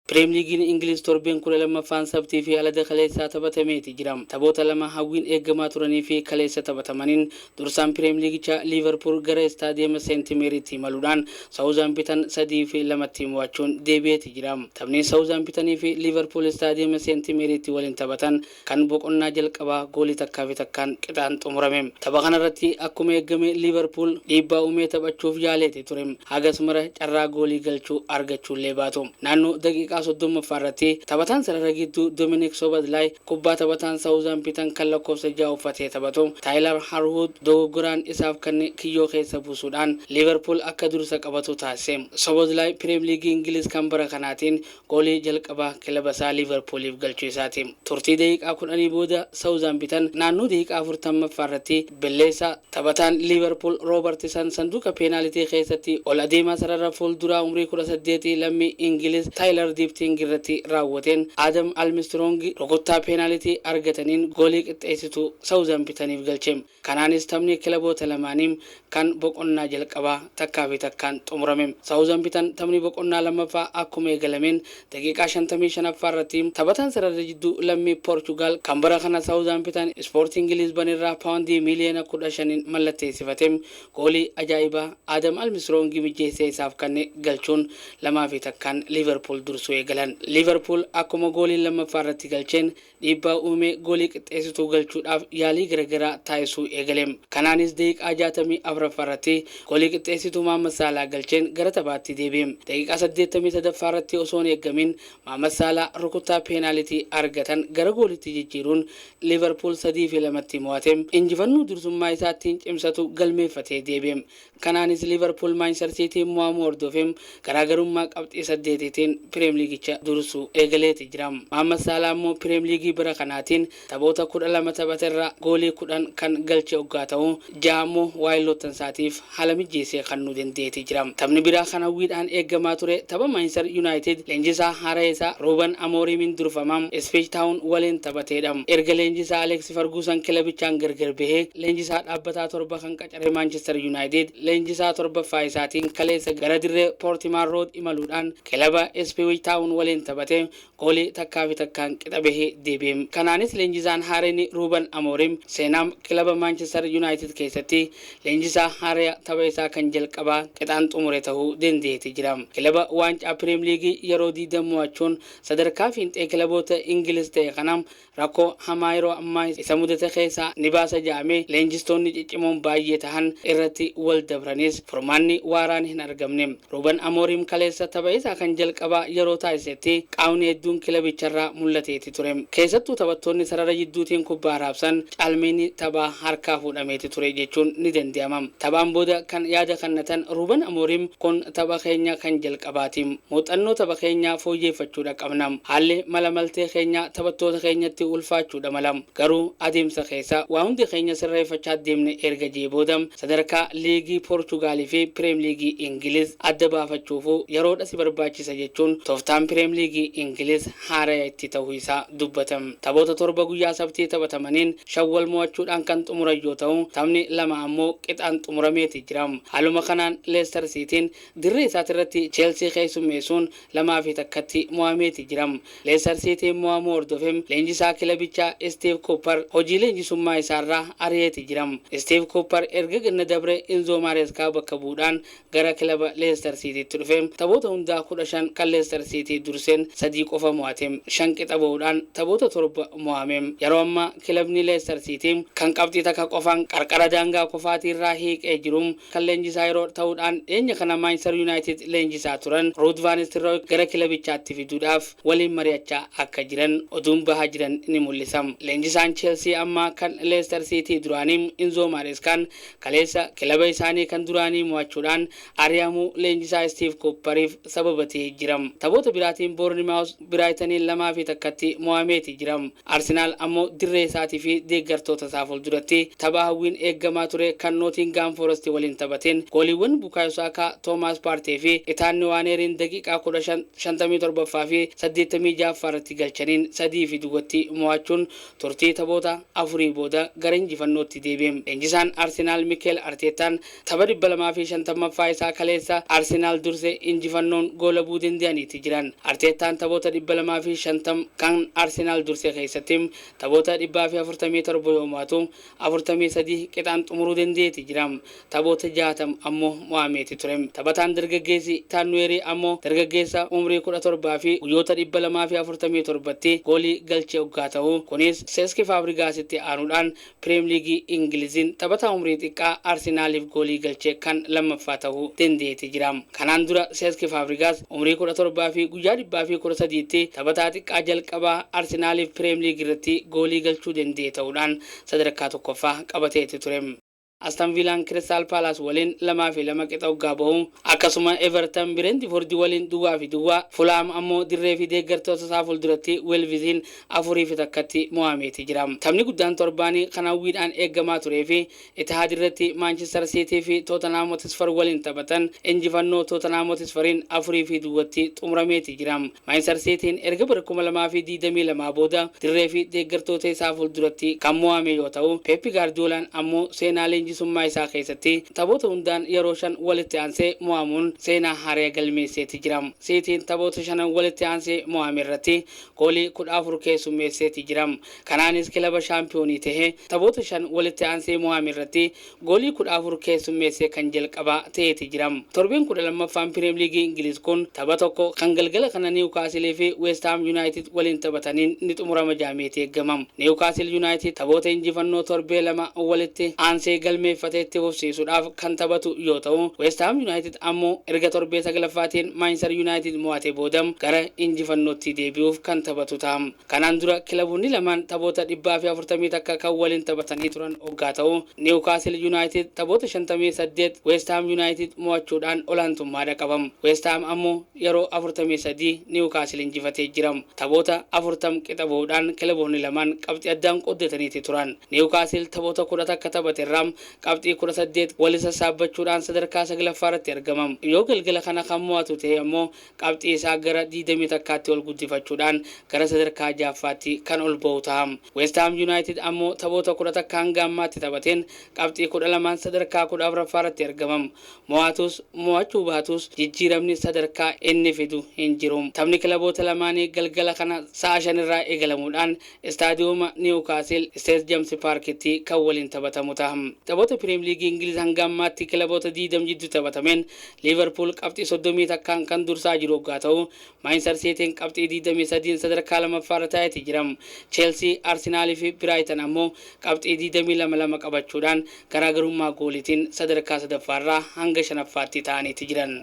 Piriim Liigiin Ingiliz torbeen 12ffaan Sabtii fi Alhada kaleessaa taphatameeti jira. Taphoota lama hawwiin eegamaa turanii fi kaleessa taphatamaniin dursaan Piriim Liigichaa Liivarpuul gara Istaadiyeema Seenti Meeriitti imaluudhaan Saawuzaampitan 3 fi 2tti mo'achuun deebi'eeti jira. Taphni Saawuzampitanii fi Liivarpuul Istaadiyeema Seenti Meeriitti waliin taphatan kan boqonnaa jalqabaa goolii takkaa fi takkaan qixaan xumurame. Tapha kanarratti akkuma eegame Liivarpuul dhiibbaa uumee taphachuuf yaaleeti ture. Hagas mara carraa goolii galchuu argachuullee baatu. Naannoo daqiiqaa 30ffaa irratti taphataan sarara gidduu Dominik Soboslay kubbaa taphataan Saawuzaampitan kan lakkoofsa 6 uffatee taphatu Taayilar Harwuud dogoggoraan isaaf kanne kiyyoo keessa buusuudhaan Liivarpuul akka dursa qabatu taasise. Soboslay Piriim Liigii Ingiliz kan bara kanaatiin goolii jalqabaa kilaba isaa Liivarpuuliif galchuu isaati. Turtii daqiiqaa kudhanii booda Saawuzaampitan naannoo daqiiqaa 40ffaa irratti belleessa taphataan Liivarpuul Roobartisan sanduuqa peenaalitii keessatti ol adeemaa sarara fuulduraa umrii 18 lammii Ingiliz Taayilar Diiptiing irratti raawwateen Adam Almistiroong rukuttaa peenaalitii argataniin goolii qixxeessituu Saawuzampitaniif galche. Kanaanis taphni kilaboota lamaanii kan boqonnaa jalqabaa takkaa fi takkaan xumurame. Saawuzampitan taphni boqonnaa lammaffaa akkuma eegalameen daqiiqaa 55ffaa irratti taphataan sarara jidduu lammii Poorchugaal kan bara kana Saawuzampitan Ispoortiing Liizban irraa paawundii miiliyoona 15n mallatteessifate goolii ajaa'ibaa Adam Almisroongi mijjeessee isaaf kanne galchuun 2 fi 1n Liivarpuul dursuu eegalan. Liivarpuul akkuma gooliin lammaffaa irratti galcheen dhiibbaa uumee goolii qixxeessituu galchuudhaaf yaalii garagaraa taasisuu eegale. Kanaanis daqiiqaa 64ffaa irratti goolii qixxeessituu Mohammad Saalaa galcheen gara taphaatti deebi'e. Daqiiqaa 83ffaa irratti osoo hin eeggamin Mohammad Saalaa rukuttaa peenaalitii argatan gara goolitti jijjiiruun Liivarpuul 3 fi 2tti mo'ate. Injifannoo dursummaa isaattiin cimsatu galmeeffatee deebi'e. Kanaanis Liivarpuul Maanchister Siitiin mo'amuu hordofee garaagarummaa qabxii saddeetiitiin Piriim Liigicha dursuu eegaleeti jira. Mohammad Saalaa immoo Piriim Liigii bara kanaatiin taphoota 12 taphaterraa goolii 10 kan galche oggaa ta'u, ja'a immoo waayilloottan isaatiif haala mijjeessee kennuu dandeetii jira. Taphni biraa kan hawwiidhaan eegamaa ture tapha Maanchister Yuunaayitid leenjisaa haaraa isaa Ruuben Amooriimiin durfamaa Ipswich Taawun waliin taphateedha. Erga leenjisaa Aleeks Farguusan kilabichaan gargar bahee leenjisaa dhaabbataa torba kan qacare Maanchister Yuunaayitid leenjisaa torbaffaa isaatiin kaleessa gara dirree Poortimaan Rood imaluudhaan kilaba Ipswich Taawun waliin taphate goolii 1 fi 1n qixa bahee deebi'e. Kanaanis leenjisaan haareen Ruuben Amooriim seenaa kilaba Maanchister Yuunaayitid keessatti leenjisaa haaraa tapha isaa kan jalqabaa qixaan xumure ta'uu dandeetti jira. Kilaba waancaa Piriim Liigii yeroo 20 mo'achuun sadarkaa fiinxee kilaboota Ingiliz ta'e kana rakkoo hamaa yeroo ammaa isa mudate keessaa ni baasa jedhamee leenjistoonni ciccimoon baay'ee tahan irratti wal dabranis furmaanni waaraan hin argamne. Ruuben Amooriim kaleessa tapha isaa kan jalqabaa yeroo taasisetti qaamni hedduun kilabicharraa mul'ateeti ture. Keessattuu taphattoonni sarara jidduutiin kubbaa raabsan caalmeenii taphaa harkaa fuudhameeti ture jechuun ni danda'ama. Taphaan booda kan yaada kennatan Ruuben Amooriim, "Kun tapha keenya kan jalqabaati. Muuxannoo tapha keenyaa fooyyeffachuudha qabna. Haalli mala maltee keenya taphattoota keenyatti ulfaachuudha mala. Garuu adeemsa keessa waa hundi keenya sirreeffachaa deemne," erga jee booda, sadarkaa liigii Poorchugaalii fi Piriim Liigii Ingiliz adda baafachuufu yeroodha si barbaachisa jechuun tooftaan Piriim Liigii Ingiliz haaraya itti ta'uu isaa dubbatam. Taphoota torba guyyaa Sabtii taphatamaniin shan wal mo'achuudhaan kan xumuran yoo ta'u, taphni lama ammoo qixaan xumurameeti jira. Haaluma kanaan Leestar Siitiin dirree isaatirratti Cheelsii keessummeessuun 2 fi 1tti mo'ameeti jira. Leestar Siitiin mo'amuu hordofee leenjisaa kilabichaa Steve Cooper hojii leenjisummaa isaarraa ari'eeti jira. Steve Cooper erga ganna dabre Inzoo Maareeskaa bakka bu'uudhaan gara kilaba Leestar Siitiitti dhufe taphoota hundaa 15 kan Leestar Siitii durseen sadii qofa mo'ate, shan qixa ba'uudhaan taphoota torba mo'ame. Yeroo ammaa kilabni Leestar Siitii kan qabxii takka qofaan qarqara daangaa kufaatiirraa hiiqee jiru kan leenjisaa yeroo ta'uudhaan dhiyeenya kana Maanchister Yuunaayitid leenjisaa turan Ruud Vaan Nistelrooy gara kilabichaatti fiduudhaaf waliin mari'achaa akka jiran oduun bahaa jiran ni mul'isa. Leenjisaan Cheelsii ammaa kan Leestar Siitii duraanii Inzoo Maareeskaan kaleessa kilaba isaanii kan duraanii mo'achuudhaan ari'amuu leenjisaa Steve Cooperiif sababa ta'ee jira. Taphoota biraatiin Boornimaawus Biraayitaniin 2 fi 1tti mo'ameeti jira. Arsenaal ammoo dirree isaatii fi deeggartoota isaa fuulduratti tapha hawwiin eeggamaa ture kan Nootingaam Forest waliin taphateen gooliiwwan Bukaayo Saakaa, Toomaas Paartee fi Itaan Niwaaneeriin daqiiqaa 15, 57ffaa fi 86ffaa irratti galchaniin 3 fi 0tti mo'achuun turtii taphoota afurii booda gara injifannootti deebi'e. Leenjisaan Arsenaal Mikeel Arteetaan tapha 250ffaa isaa kaleessa Arsenaal durse injifannoon goolabuu danda'aniiti jiran. jiran. Arteettaan taphoota 250 kan Arsenaal dursee keessatti taphoota 147 yoo mo'atu, 43 qixaan xumuruu dandeetti jira. Taphoota 60 ammoo mo'ameeti ture. Taphataan dargaggeessi Taanuweerii ammoo dargaggeessa umrii 17 fi guyyoota 247tti goolii galchee hoggaa ta'u, kunis Seeski Faabrigaasitti aanuudhaan Pirimeer Liigii Ingiliziin taphataa umrii xiqqaa Arsenaaliif goolii galchee kan lammaffaa ta'uu dandeetti jira. Kanaan dura Seeski Faabrigaas umrii 17 fi guyyaa 113tti taphataa xiqqaa jalqabaa Arsenaaliif Pirimeer Liigii irratti goolii galchuu danda'e ta'uudhaan sadarkaa tokkoffaa qabateeti ture. Aston Villaan Crystal Palace waliin 2-2 qixa hoggaa bahu, akkasuma Everton Brentford waliin 0-0, Fulham ammoo dirree fi deeggartoota isaa fuulduratti Wolvesiin 4-1tti mo'ameeti jira. Taphni guddaan torbaanii kan hawwiidhaan eegamaa turee fi Etihad irratti Manchester City fi Tottenham Hotspur waliin taphatan injifannoo Tottenham Hotspuriin 4-0tti xumurameeti jira. Manchester Cityin erga bara 2022 booda dirree fi deeggartoota isaa fuulduratti kan mo'ame yoo ta'u, Pep Guardiolaan ammoo seenaa leenjisummaa isaa keessatti taphoota hundaan yeroo 5 walitti aansee mo'amuun seenaa haaraa galmeesseeti jira. Cityin taphoota shanan walitti aansee mo'ame irratti goolii 14 keessummeesseeti jira. Kanaanis kilaba shaampiyoonii ta'ee taphoota 5 walitti aansee mo'ame irratti goolii 14 keessummeessee kan jalqabaa ta'eeti jira. Torbeen 12ffaan Pirimeer Liigii Ingiliz kun tapha tokko kan galgala kana Niwukaasilii fi West Ham United waliin taphataniin ni xumurama jaameeti eegamam. Niwukaasил United taphoota injifannoo torbee 2 walitti aansee galmeeffatee itti fufsiisuudhaaf kan taphatu yoo ta'u, West Ham United ammoo erga torbee saglaffaatiin Manchester United mo'ate booda gara injifannootti deebi'uuf kan taphatu ta'a. Kanaan dura kilaboonni lamaan taphoota 141 kan waliin taphatanii turan hoggaa ta'u, Newcastle United taphoota 58 West Ham United mo'achuudhaan olaantummaadha qabam. West Ham ammoo yeroo 43 Newcastle injifatee jira. Taphoota 40 qixa bahuudhaan kilaboonni lamaan qabxii addaan qooddataniiti turan. Newcastle taphoota 11 taphate irraa qabxii 18 wali sassaabbachuudhaan sadarkaa saglaffaa irratti argama. Yoo galgala kana kan mo'atu ta'e ammoo qabxii isaa gara 21tti ol guddifachuudhaan gara sadarkaa ja'affaatti kan ol ba'u ta'a. West Ham United ammoo taphoota 11 hanga ammaatti taphateen qabxii 12 sadarkaa 14ffaa irratti argama. Mo'atus mo'achuu baatus jijjiiramni sadarkaa inni fidu hin jiru. Taphni kilaboota lamaanii galgala kana sa'a 5 irraa eegalamuudhaan istaadiyooma Newcastle St James Parkitti kan waliin taphatamu ta'a. Taphoota Pirimeer Liigii Ingiliz hanga ammaatti kilaboota 20 jidduu taphatameen Liverpool qabxii 31n kan dursaa jiru hoggaa ta'u, Manchester Cityin qabxii 23 sadarkaa lammaffaarra taa'eeti jira. Chelsea, Arsenaalii fi Brighton ammoo qabxii 22 lama qabachuudhaan garaagarummaa gooliitiin sadarkaa sadaffaarraa hanga shanaffaatti ta'aniiti jiran.